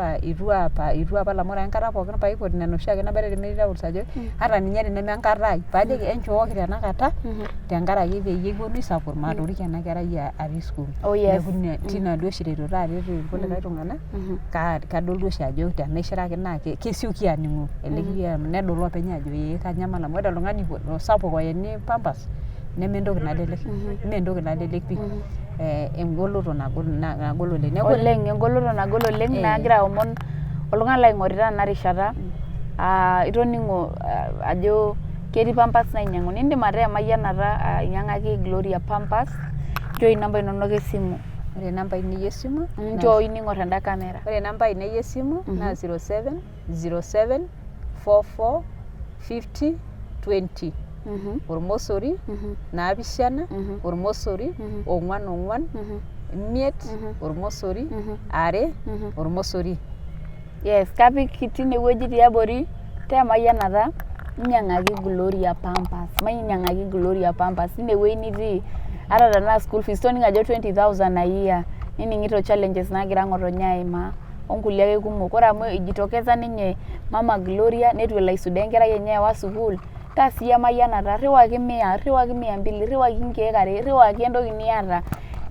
Speaker 1: itu apal amu ore enkata pookin paipot nena oshiake naboitare Mary Towels ajo ata ninye teneme enkata ai pajoki enchooki tenakata tenkaraki peyie iponu ai support matorike ena kerai atii sukuul.
Speaker 3: Oh yes.
Speaker 1: Neeku tina duo oshi retoto aret irkulikae tung'anak kadol duo oshi ajo tenaishiraki naa kesioki aaning'u ele kiama nedol openy ajo ee kanyamal amu ore oltung'ani sapuk oeni pampers nementoki nalelek, mee entoki nalelek pii. Engoloto nagol nagol oleng. Neeku
Speaker 3: Oleng, engoloto nagol oleng nagira aomon oltung'ani laing'orita ena rishata aa itoning'o ajo ketii pampers nainyang'uni. Indim ataa emayianata ainyang'aki Gloria pampers, nchooi inamba inonok esimu.
Speaker 1: Ore inamba ainei esimu
Speaker 3: Nchooi ning'or enda camera.
Speaker 1: Ore inamba ainei esimu naa 07 07 44 50 20. Ormosori naapishana ormosori ong'wan ong'wan imiet ormosori are ormosori.
Speaker 3: Yes, kapik tinewueji tiabori taa emayianata inyiang'aki Gloria pampers, mainyiang'aki Gloria pampers tinewueji nitii ata tenaa school fees toning'o ajo 20,000 a year nining'ito challenges naagira ng'otonye aimaa onkulie ake kumok. Ore amu ijitokeza ninye mama Gloria neitu elo aisudoo enkerai enye ewa sukuul taa siyie emayianata rriwaki mia, rriwaki mia mbili, rriwaki inkeek are, rriwaki entoki niata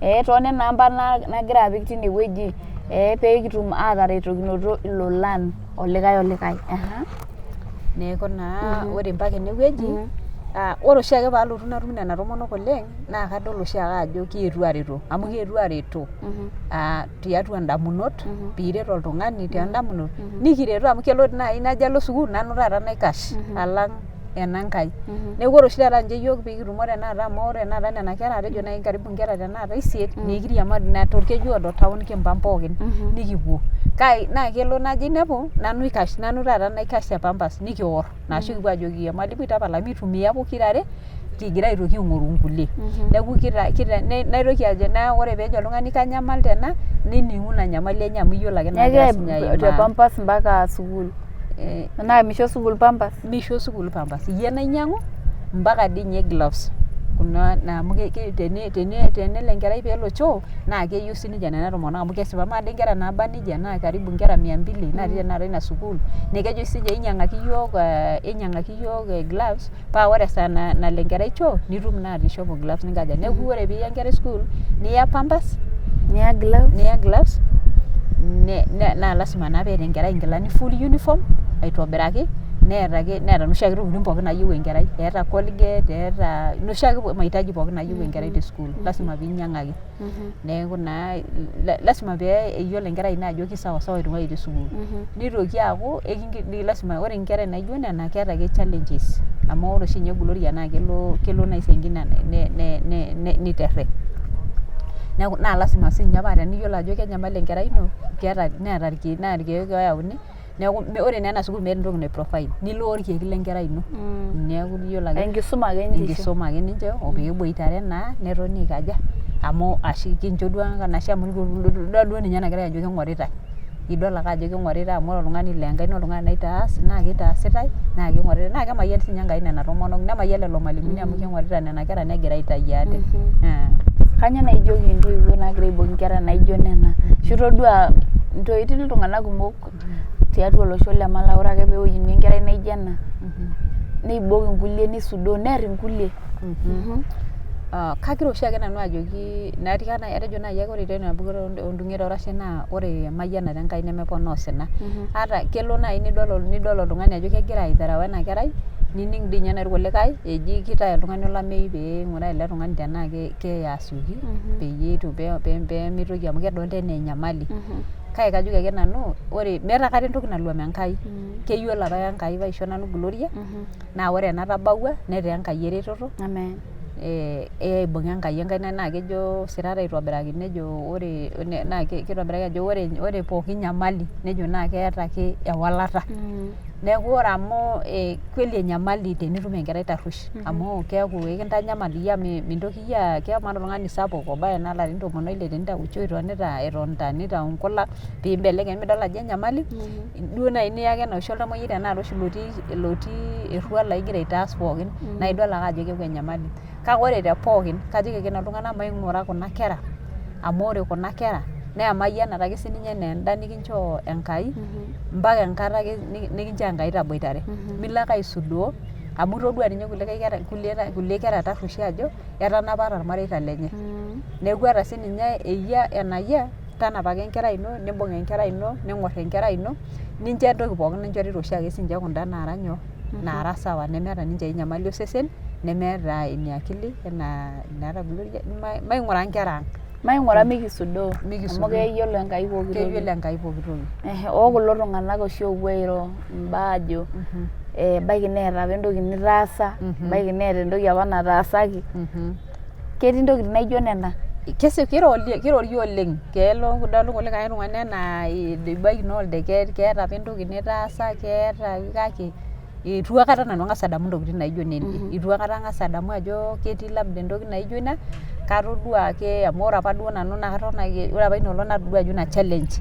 Speaker 3: ee toonena amba nagira apik tinewueji ee pee kitum aataretokinoto ilolan olikae olikae.
Speaker 1: Neeku naa ore mpaka enewueji ore oshiake paalotu natum nena tomonok oleng naa kadol oshiake ajo kietuo areto amu kietuo areto tiatua indamunot piiret oltung'ani toondamunot nikireto amu kelo naai najo alo sukuul nanu taata naikash alang ena nkae. Neeku ore oshi taata ninche iyiok piikitumo tenakata amu ore tenakata nena kera atejo naai karibu inkera tenakata isiet naa ekiriamari naa tolkejuado town kimpang pookin nikipuo. Kake naa kelo najo ainepu nanu oikash, nanu taata naikash te pampers nikiorr ashu kipuo ajoki emalimui tapala mitumia pokira are kigira aitoki aing'oru nkulie. Neeku naitoki ajo naa ore peejo oltung'ani kanyamal tena nining'u ina nyamali enye amu iyiolo ake naagira siinye
Speaker 3: Neeku te
Speaker 1: aimaa.
Speaker 3: pampers mpaka sukuul. Naa misho sukuul pampers?
Speaker 1: Misho sukuul pampers, iyie nainyang'u mpaka dii ninye gloves kuna naa amu tenelo enkerai peelo choo naa keyieu sininche nena tomonok amu kesipa amaa dii inkera naaba nejia naa karibu inkera mia mbili natii tenakata ina sukuul naa kejo sininche inyiang'aki iyiok gloves paa ore esaa nalo enkerai choo nitum naa aishopo gloves ninkaja. Neeku ore piiya enkerai sukuul niya pampers
Speaker 3: Niya gloves.
Speaker 1: Niya gloves naa lazima naa peeta enkerai inkilani full uniform aitobiraki neeta ake neeta inoshi ake tokitin pookin naayieu enkerai, eeta colgate eeta inoshi ake mahitaji pookin naayieu enkerai te sukuul lazima piinyiang'aki. Neeku naa lazima pee eyiolo enkerai ino ajo kisawasawa aitung'uai te sukuul. Nitoki aaku lazima ore inkera naijo nena keeta ake challenges amu ore oshi ninye Gloria naa kelo kelo naai saa ingine niterre. Neeku naa lazima siininye paa teniyiolo ajo kenyamal enkerai ino keeta neeta irkeek naa irkeek oyauni neeku ore naa ena sukuul meeta entoki nai provide nilo orkeek lenkerai ino. Neeku iyiolo ake
Speaker 3: Enkisuma ake ninche isho.
Speaker 1: Enkisuma ake ninche opeeboitare naa netoni aikaja amu ashe kincho duo enashe amu itodua duo ninye ena kerai ajo king'oritae. Idol ake ajo king'oritae amu ore oltung'ani laa Enkai naa oltung'ani naitaas naa kitaasitae naa king'oritae naa kemayian siinye Enkai nena tomonok nemayian lelo malimuni amu king'orita nena kera negira aitayu ate.
Speaker 3: Kanyoo naaji ijoki intoiwuo naagira aibok inkera naijo nena? Ashu itodua etii iltung'anak kumok tiatua olosho le maa laa ore ake peewueni enkerai naijo ena neibok inkulie nisudoo neerr inkulie.
Speaker 1: Kagira oshiake nanu ajoki atejo naai ake ore endung'et orashe naa ore emayianata Enkai nemeponaa osina. Ata kelo naai nidol oltung'ani ajo kegira aitharau ena kerai, nining dii ninye naai irkulikae eji kitayu oltung'ani olameyu pee ing'uraa ele tung'ani tenaa keeye asioki peyie eitu peemitoki amu kedolitae enaa enyamali. Kake kajoki ake nanu ore meeta aikata entoki naluam Enkai. Keyiolo apake Enkai paisho nanu Gloria naa ore enatabawua netaa Enkai eretoto.
Speaker 3: Amen.
Speaker 1: Aibung'a Enkai enkaina naa kejo sirat aitobiraki nejo ore naa kitobiraki ajo ore pooki nyamali nejo naa keeta ake ewalata. Neeku ore amu kweli enyamali tenitum enkerai tarruesh amu keeku ekintanyamal iyie amu mintoki iyie, keeku oltung'ani sapuk obaya naa ilarin tomon oile tenintau choo itonita, etonita nitau nkulak piimbelekeny midol ajo enyamali? Duo naai niyaki enoshi oltamoyiai tenakata oshi lotii errua laa igira aitaas pookin naa idol ake ajo keeku enyamali. Kake ore te pookin kajoki ake nanu iltung'anak maing'ura kuna kera amu ore kuna kera naa emayianata ake sininye enaa enda nikinchoo Enkai mpaka enkata ake nikinchoo Enkai taboitare. Milo ake aisudoo amu itodua ninye kulikae kera, kulie kera tarrueshi ajo etanapa tolmareita lenye. Neeku ata sininye eyia enayia, tanapa ake enkerai ino, nimbung enkerai ino, ning'orr enkerai ino, nincho entoki pookin ninchorita oshiake sininche kunda naara nyoo, naara sawa nemeeta ninche ae nyamali osesen nemeeta ene akili enaa enaata Gloria. Maing'ura inkera ang.
Speaker 3: Maing'ura mikisudoo amu keyiolo Enkai pooki toki.
Speaker 1: Keyiolo Enkai pooki toki.
Speaker 3: Oo kulo tung'anak oshi oopuo airo imbaa aajo ebaiki neeta apa entoki nitaasa, ebaiki neeta entoki apa nataasaki. Ketii intokitin naijo nena?
Speaker 1: Kirori oleng. Kelo nidol kulikae tung'anak enaa ebaiki naa oldeket, keeta apa entoki nitaasa, keeta kake eitu aikata nanu ang'as adamu intokitin naijo nena. Eitu aikata ang'as adamu ajo ketii labda entoki naijo ina, katodua ake amu ore apa duo nanu naa katon ake, ore apa ina olong natodua ajo ina challenge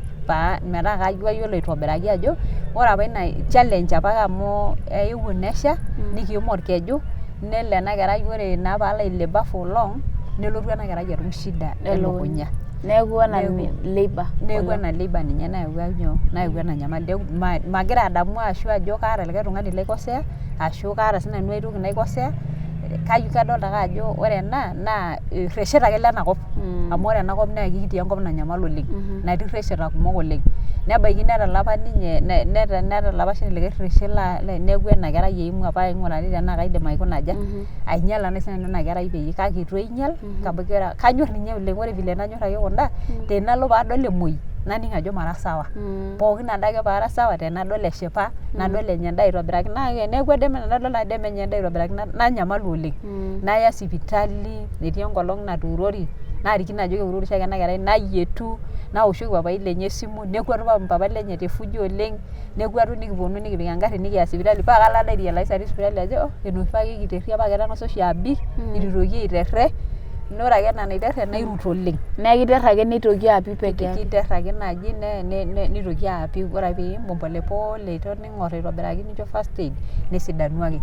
Speaker 1: metaa kayiolo aitobiraki ajo ore apa ina challenge apake amu eewuo nesha nikiim orkeju nelo ena kerai ore naa paalo ai labour for long nelotu ena kerai atum shida elukunya.
Speaker 3: Neeku ena labour.
Speaker 1: Neeku ena labour ninye nayawua nyoo, nayawua ena nyamali. Neeku magira adamu ashu ajo kaata likae tung'ani laikosea ashu kaata sinanu ae toki naikosea, kadolta ake ajo ore ena naa irresheta ake lenakop amu ore enakop naa ekitii enkop nanyamal oleng natii irresheta kumok oleng. Nebaiki netala apa ninye, netala apa sinye likae rreshet neeku ena kerai eimua paing'urari tenaa kaidim aikuna aja, ainyala naai sinanu ena kerai peyie kake eitu ainyal kanyorr ninye oleng. Ore vile nanyorraki kunda tenalo paadol emuoi naning ajo mara sawa. Pookin adake paara sawa tenadol eshipa, nadol enya endaa aitobiraki naa teneeku tenadol ajo menya endaa aitobiraki nanyamalu oleng. Naya sipitali, etii enkolong natuurori naarikino ajo keuroro oshiake ena kerai nayietu, naoshoki papai lenye esimu, nekwatu papai lenye te fujo oleng, nekwatu nikipwonu nikipik engarri nikiya sipitali paa kalo ade airealize atii sipitali ajo oh enoshi ake kiterria paa ketang'asa oshi abik eitu itoki aiterre naa ore ake ena naiterre nairut oleng.
Speaker 3: Neeku iterr ake nitoki apik peke yake.
Speaker 1: Kiterr ake naaji nitoki apik, ore ake piimbung pole pole iton ning'orr aitobiraki nincho first aid nesidanu ake.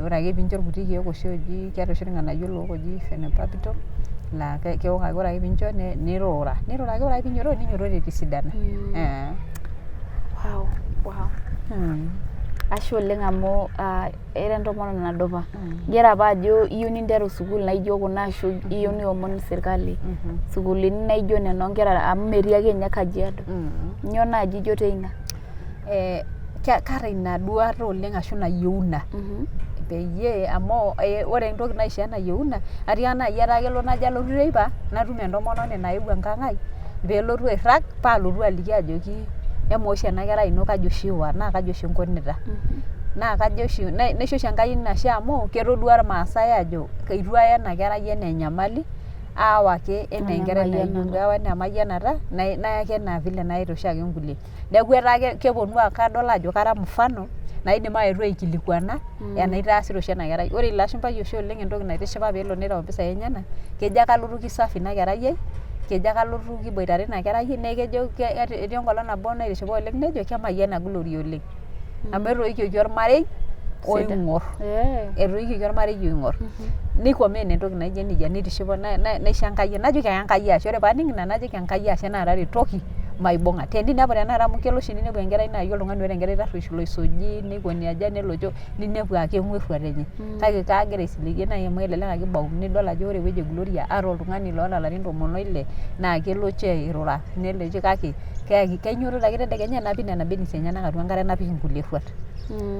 Speaker 1: Ore ake piincho irkuti keek oshi ooji keetae oshi irng'anayio look ooji phenobarbital laa keok ake ore ake piincho nirura, nirura ake ore ake piinyototo ninyototo etisidana.
Speaker 3: Wow, wow. Ashe oleng amu ira entomononi nadupa. Igira apa ajo iyieu ninteru sukuul naijo kuna ashu iyieu niomon sirkali sukuulini naijo nena oonkera amu metii ake ninye Kajiado. Nyoo naaji ijo teina?
Speaker 1: Kaata ina duata oleng ashu ina yieuna peyie amu ore entoki naishoo ena yieuna atiaka naaji etaa kelo najo alotu teipa natum entomononi naewuo enkang ai peelotu airrag paalotu aliki ajoki emaa oshi ena kerai ino kaji oshi iwa naa kaji oshi inkunita. Naa kajo oshi naisho oshi Enkai enashe amu ketodua irmaasai aajo eitu aya ena kerai enaa enyamali aawa ake enaa enkerai naijo aawa enaa emayianata naya ake enaa vile nayaita oshiake nkulie. Neeku etaa kepwonu kadol ajo kara mfano naidim aetu aikilikwana enaitaasita oshi ena kerai. Ore ilo ashumpai oshi oleng entoki naitishipa peelo nitau impisai enyenak, kejo ake alotu kisafi ina kerai ai. Kejo ake alotu kiboitare ina kerai naa kejo etii enkolong nabo naitishipa oleng nejo kemayiana Glory oleng. Amu etoikioki ormarei oing'or. Etoikioki ormarei oing'or. Neikomeen entoki naijo nejia neitishipa naisho Enkai najoki ake Enkai ashe. Ore paaning ina najoki Enkai ashe nataretoki maibung'a. Teninepu tenakata amu kelo oshi ninepu enkerai nai oltung'ani oota enkerai tarruesh loisuji neikoni aja nelo choo ninepu aa keng'u erruat enye. Kake kaagira aisiligie nai amu elelek ake ibau nidol ajo ore ewueji e Gloria ata oltung'ani loota ilarin 16 naa kelo choo eirura nelo choo kake kainyototo ake tedekenya napik nena beans enyenak atua enkare napik inkulie ruat.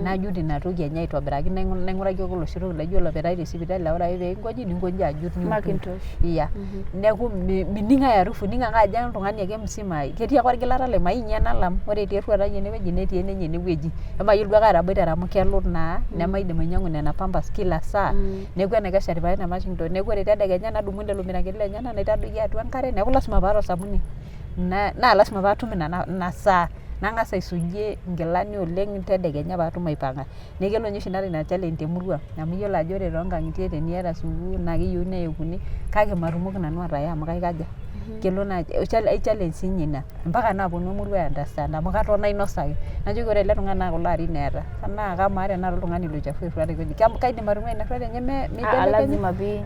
Speaker 1: Najut ina toki enye aitobiraki naing'uraki ake oloshi toki laijo olopetae te sipitali laa ore ake pee inkoji ninkoji ajut.
Speaker 3: Macintosh.
Speaker 1: Yeah. Neeku mining ai harufu ining ake ajo oltung'ani ake msima ketii ake orgilata lai mayieu ninye nalam ore etii erruat ai enewueji netii enenye enewueji emayiolo duake ataboitare amu kelut naa nemaidim ainyang'u nena pampers kila saa neeku enaikash atipikaki ina Macintosh neeku ore tedekenya nadumu lelo miranketini lenyenak naitadoiki atua enkare neeku lasima paata osabuni naa lasima paatum ina saa nang'as aisujie inkilani oleng tedekenya paatum aipang'a. Neeku kelo ninye oshi naata ina challenge temurua amu iyiolo ajo ore toonkang'itie teniata sukuukuu naa keyieuni neyokuni kake matumoki nanu ataya amu kaikaja kelo naa ai challenge siinye ina mpaka naaponu emurua ai understand amu katon ainosaki najoki ore ele tung'ani naa kulo arin eeta naa kamaa tenakata oltung'ani loichafua erruat aikoji kaidim atung'uai ina rruat enye meibelekenyi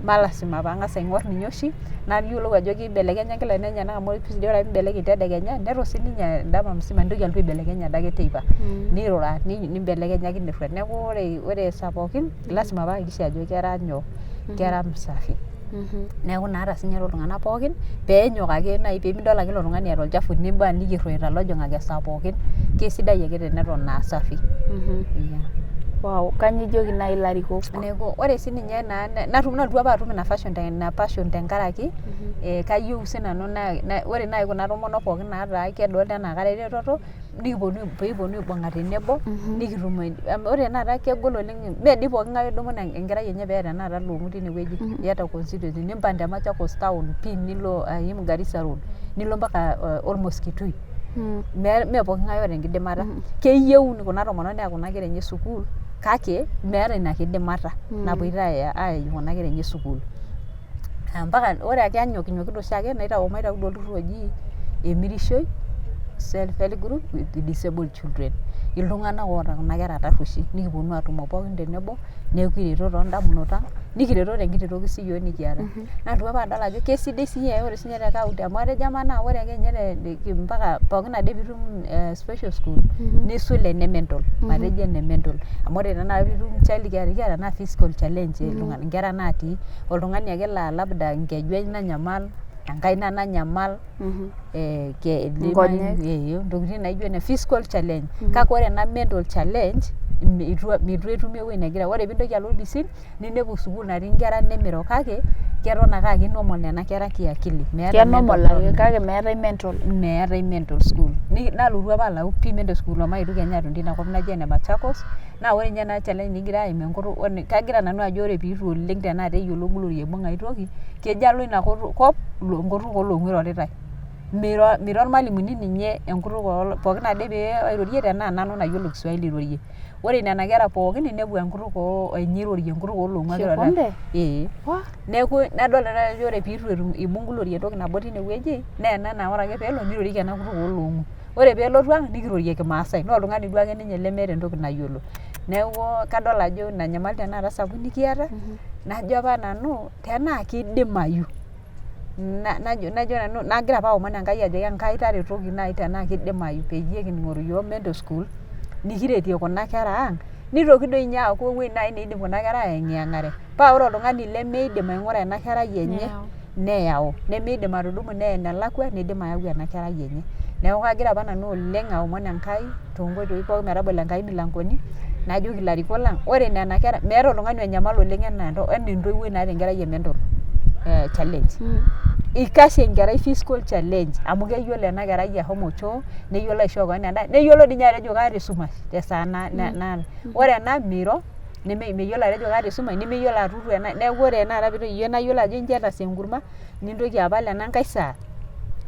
Speaker 1: ma lasima paang'as aing'orr ninye oshi nayiolou ajo keibelekenya inkilani enyenak amu ore ake piimbelekeny tedekenya neton sininye endama msima nintoki alotu aibelekeny adake teipa nirura nimbelekenyaki ina rruat neeku ore esaa pookin lasima paakikisha ajo kera nyoo kera msafi. Neeku naata sinye iltung'anak pookin peenyok ake nai pemidol ake ilo tung'ani eeta olchafu nimaniki erruaita ilojong'ak esaa pookin kesidai ake teneton aa safi. Yeah.
Speaker 3: Wow, kanyoo ijoki nai ilarikok?
Speaker 1: Neeku ore sininye naa natum nalotu apa atum ina fashion ina passion tenkaraki kayieu sinanu naa ore nai kuna tomonok pookin nataa kedolta enaa kara eretoto nikiponu peekiponu aibung'a tenebo nikitum ore tenakata kegol oleng mee dii pooki ng'ae oidumu enkerai enye peeya tenakata Long'u tinewueji iyata constituency nimpang te Machakos town pii nilo aim Garissa road nilo mpaka almost Kitui mee pooki ng'ae oota enkidimata keyieu kuna tomonok neya kuna kera enye sukuul kake meeta ina kidimata napoito ayayie kuna kera enye sukuul mpaka ore ake anyokinyokita oshiake naitau omaitau duo olturrur oji emirishoi self help group with disabled children iltung'anak oota kuna kera tarrueshi nikiponu atumo pookin tenebo neeku kireto toondamunot ang nikireto tenkiti toki siyiok nikiata. Nalotu apa adol ajo kesidai sii ore sinye te county amu atejo amaa naa ore ake ninye mpaka pookin ade piitum special school nisul ene mental matejo ene mental amu ore tenakata piitum child care kiata naa physical challenge inkera natii oltung'ani ake laa labda enkeju nanyamal enkaina nanyamal
Speaker 3: Nkonyek.
Speaker 1: Ntokitin naijo nena physical challenge kake ore ena mental challenge eitu etumi ewueji negira ore piintoki alo orpisil ninepu sukuul natii inkera nemiro kake keton ake aa kinormal nena kera kiakili.
Speaker 3: Kenormal ake kake meetae mental.
Speaker 1: Meetae mental school nalotu apa alau pii mental school omaetu kenya aton tina kop naji ene Machakos naa ore ninye ena challenge nikigira aimaa enkutuk kagira nanu ajo ore piitu oleng tenakata eyiolou Glory aibung'a ai toki kejo alo ina kop enkutuk ooloong'u eiroritae miro irmalimuni ninye enkutuk pookin ade pee airorie tenaa nanu nayiolo Kiswahili airorie ore nena kera pookin ninepu enkutuk enye irorie enkutuk ooloong'u ake eiroritae ee neeku nadol nanu ajo ore piitu etum ibung Glory entoki nabo tinewueji naa ena naa ore ake peelo nirorieki ena kutuk ooloong'u ore peelotu ang nikirorie kimaasai naa oltung'ani duake ninye lemeeta entoki nayiolo neeku kadol ajo ina nyamali tenakata sapuk nikiata najo apa nanu tenaa kidimayu najo nanu nagira apa aomon Enkai ajoki Enkai taretoki naaji tenaa kidimayu peyie king'oru iyiok mental school nikiretie kuna kera ang nitoki doi ninye aaku ewueji naaji neidim kuna kera ayeng'iyeng'are paa ore oltung'ani lemeidim aing'ura ena kerai enye neyau nemeidim atudumu neya enelakua nidim ayau ena kerai enye neeku kagira apa nanu oleng aomon Enkai toonkoitoi pookin metabolo Enkai imilankoni najoki ilarikok lang ore nena kera meeta oltung'ani onyamal oleng enaa entoiwuoi naata enkerai e mental challenge ikash enkerai physical challenge amu keyiolo ena kerai ahomo choo neyiolo aishoo kewon endaa neyiolo dii ninye atejo kaata esumash tesaa naata ore ena miro meyiolo atejo kaata esumash nemeyiolo atuturu ena neeku ore tenakata iyie nayiolo ajo incho etasaa enkurma nintoki apal ena nkae saa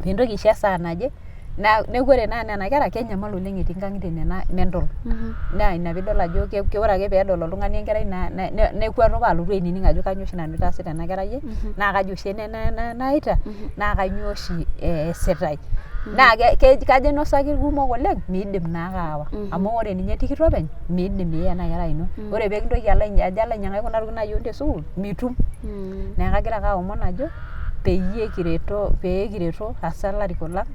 Speaker 1: pintoki aisho esaa naje. Naa neeku ore naa nena kera kenyamal oleng etii nkang'itie nena mental. Naa ina piidol ajo ore ake peedol oltung'ani enkerai nekwatu alotu ainining ajo kanyoo oshi nanu itaasita ena kerai ai naa kaji oshi ena naita naa kanyoo oshi eesitae. Naa kajo ainosaki irkumok oleng, miidim naake aawa amu ore ninye tikit openy miidim piiya ena kerai ino. Ore peekintoki alo ajo alo ainyang'aki kuna tokiting naayieuni te sukuul, mitum. Neeku kagira ake aomon ajo peyie kireto, pee kireto hasa ilarikok lang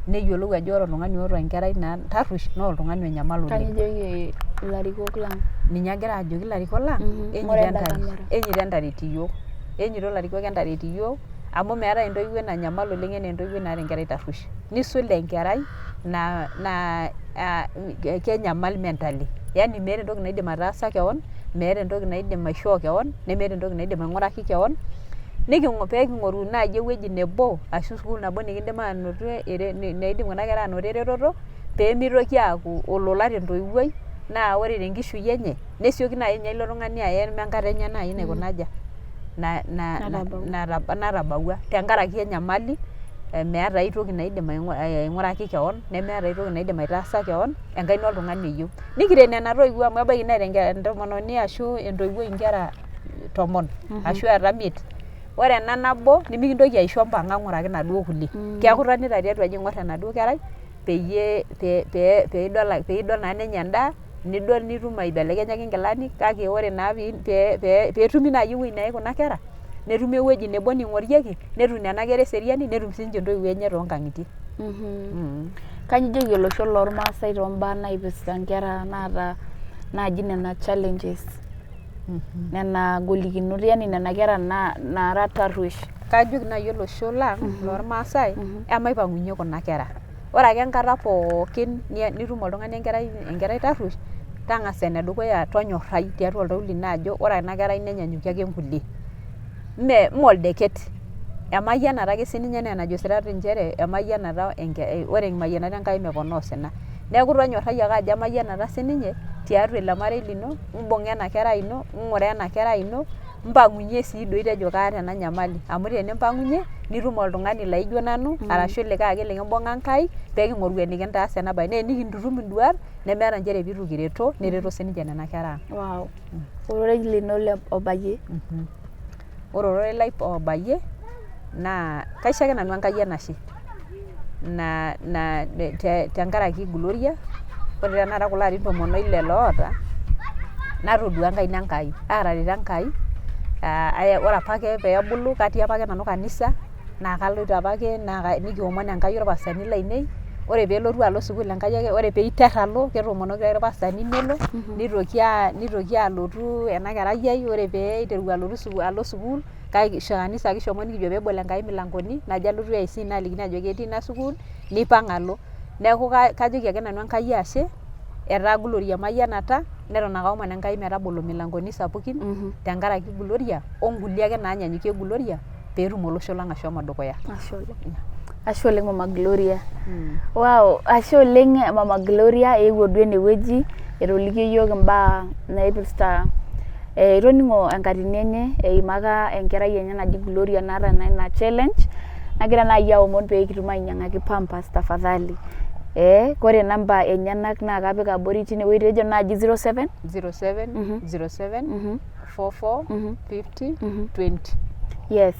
Speaker 1: neyiolou ajo ore oltung'ani oota enkerai tarruesh naa oltung'ani onyamal oleng.
Speaker 3: Kanyoo ijoki ilarikok lang?
Speaker 1: Ninye agira ajoki ilarikok lang, enyoito entaret iyiok. Enyoito ilarikok entaret iyiok amu meetae entoiwuoi nanyamal oleng enaa entoiwuoi naata enkerai tarruesh. Nisul enkerai naa kenyamal mentally. Yaani meeta entoki naidim ataasa keon, meeta entoki naidim aishoo keon, nemeeta entoki naidim aing'uraki keon. Pee king'oru naaji ewueji nebo ashu sukuul nabo nikindim anoto, naidim kuna kera anoto eretoto peemitoki aaku olola tentoiwuoi naa ore tenkishui enye nesioki naai ninye ilo tung'ani aye emenkata enye naai naikuna aja, natabawua tenkaraki enyamali meeta ae toki naidim aing'uraki keon nemeeta ae toki naidim aitaasa keon, enkaina oltung'ani eyieu. Nikiret nena toiwuo amu ebaiki neeta entomononi ashu entoiwuoi inkera 10 ashu eeta 5. Ore ena nabo nimikintoki aisho mpang'a ng'uraki inaduo kulie. Keeku itonita tiatua aji aing'orr enaduo kerai peyie piidol naa nenya endaa, nidol nitum aibelekenyaki inkilani kake ore naa peetumi naai ewuei neyai kuna kera, netumi ewueji nebo ning'orieki, netum nena kera eseriani, netum siininche intoiwuo enye toonkang'itie.
Speaker 3: Kanyoo ijoki olosho lormaasai toombaa naipirta inkera naata naaji nena challenges, nena golikinot yani nena kera naara tarruesh?
Speaker 1: Kajoki naai olosho lang lormaasai emaipang'unyie kuna kera. Ore ake enkata pookin nitum oltung'ani enkerai tarruesh, tang'asa enedukuya tonyorrai tiatwa oltau lino ajo ore ena kerai nenyanyukie ake nkulie. Mee oldeket, emayianata ake siininye enaa enajo isirati nchere emayianata ore emayianata e Nkai meponaa osina. Neeku tonyorrai ake ajo emayianata siininye tiatwa ilo marei lino, mbung'a ena kerai ino, ng'ura ena kerai ino, mpang'unye sii doi tejo kaata ena nyamali. Amu tenimpang'unye nitum oltung'ani laijo nanu arashu likae ake likimbung'a Enkai peking'oru enikintaas ena bae. Naa enikintutum induat nemeeta nchere piitu kireto, nereto siininche nena kera ang.
Speaker 3: Wow. Ororei lino obayie?
Speaker 1: Ore ororei lai obayie naa kaisho ake nanu Enkai enashe tenkaraki Gloria, ore tenakata kulo arin 16 loota natodua enkaina Enkai. Aatareto Enkai, ore apake peebulu katii apake nanu kanisa naa kaloito apake nikiomon Enkai orpastani lainei. Ore peelotu alo sukuul Enkai ake, ore piiterr alo ketoomonokito ake irpastani nelo, nitoki alotu ena kerai ai ore pee iteru alo sukuul, kanisa kishomo nikijo peebol Enkai imilangoni najo alotu AIC naalikini ajoki etii ina sukuul, nipang alo. Neeku kajoki ake nanu Enkai ashe etaa Gloria emayianata neton ake aomon Enkai metabolo imilangoni sapukin tenkaraki Gloria onkulie ake naanyanyukie Gloria peetum olosho lang ashomo dukuya.
Speaker 3: Ashe oleng. Ashe oleng Mama Gloria. Wow, ashe oleng Mama Gloria eewuo duo enewueji etolikio iyiook imbaa naipirta itoning'o enkatini enye eimaka enkerai enye naji Gloria naata naa ina challenge nagira naaji aomon pee kitum ainyang'aki pampers tafadhali. Kore namba enyenak naa kapik abori tinewueji tejo naaji 07
Speaker 1: 07 07 44 50 20.
Speaker 3: Yes,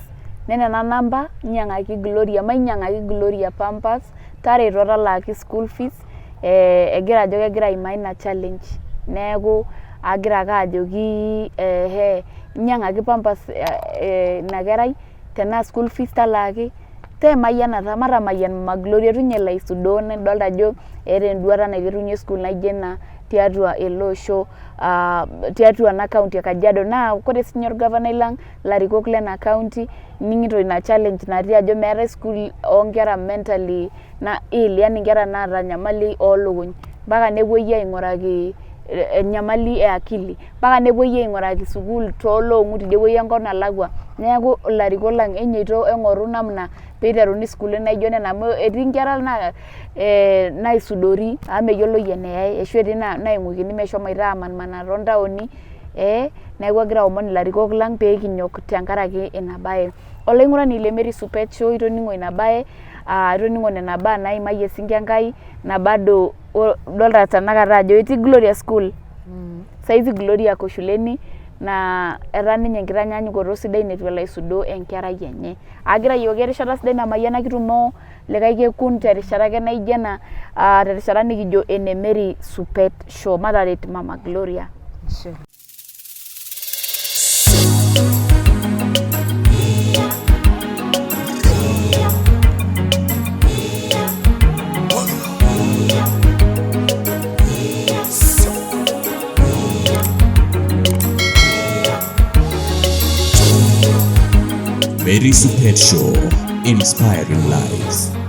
Speaker 3: nena namba nyang'aki Gloria, mainyang'aki Gloria pampers, tareto talaaki school fees, egira ajo kegira aimaa ina challenge. Neeku agira ake ajoki nyang'aki pampers ina kerai tenaa school fees talaaki, taa emayianata matamayian Mama Gloria eitu ninye elo aisudoo nidolta ajo eeta enduata naiterunye sukuul naijo ina tiatua ele osho tiatua ena county e Kajiado. Naa kore sininye orgavanai lang ilarikok lena county ining'ito ina challenge natii ajo meetae sukuul oonkera mentally ill yani inkera naata nyamali oolukuny mpaka nepuoi aing'uraki enyamali e akili mpaka nepuoi aing'uraki sukuul tooloong'u tidie wueji enkop nalakua. Neeku ilarikok lang enyoito eng'oru namna piiteruni sukuulini naijo nena amu etii inkera naa naisudori amu meyioloi eneyai ashu etii naing'uikini meshomoita amanmanaa toontaoni neeku agira aomon ilarikok lang pee kinyok tenkaraki ina bae. Olaing'urani le Mary Supet Show itoning'o ina bae. Itoning'o nena baa naimayie Sinki Enkai na bado idolta tenakata ajo etii Gloria school. Saizi Gloria ako shuleni na etaa ninye enkitanyanyukoto sidai neitu elo aisudoo enkerai enye. Agira ayioki erishata sidai namayiana kitumo likae kekun terishata ake naijo ena, terishata nikijo ene Mary Supet Show. Mataret Mama Gloria.
Speaker 1: Ashe.
Speaker 2: Mary Supet Show, inspiring lives.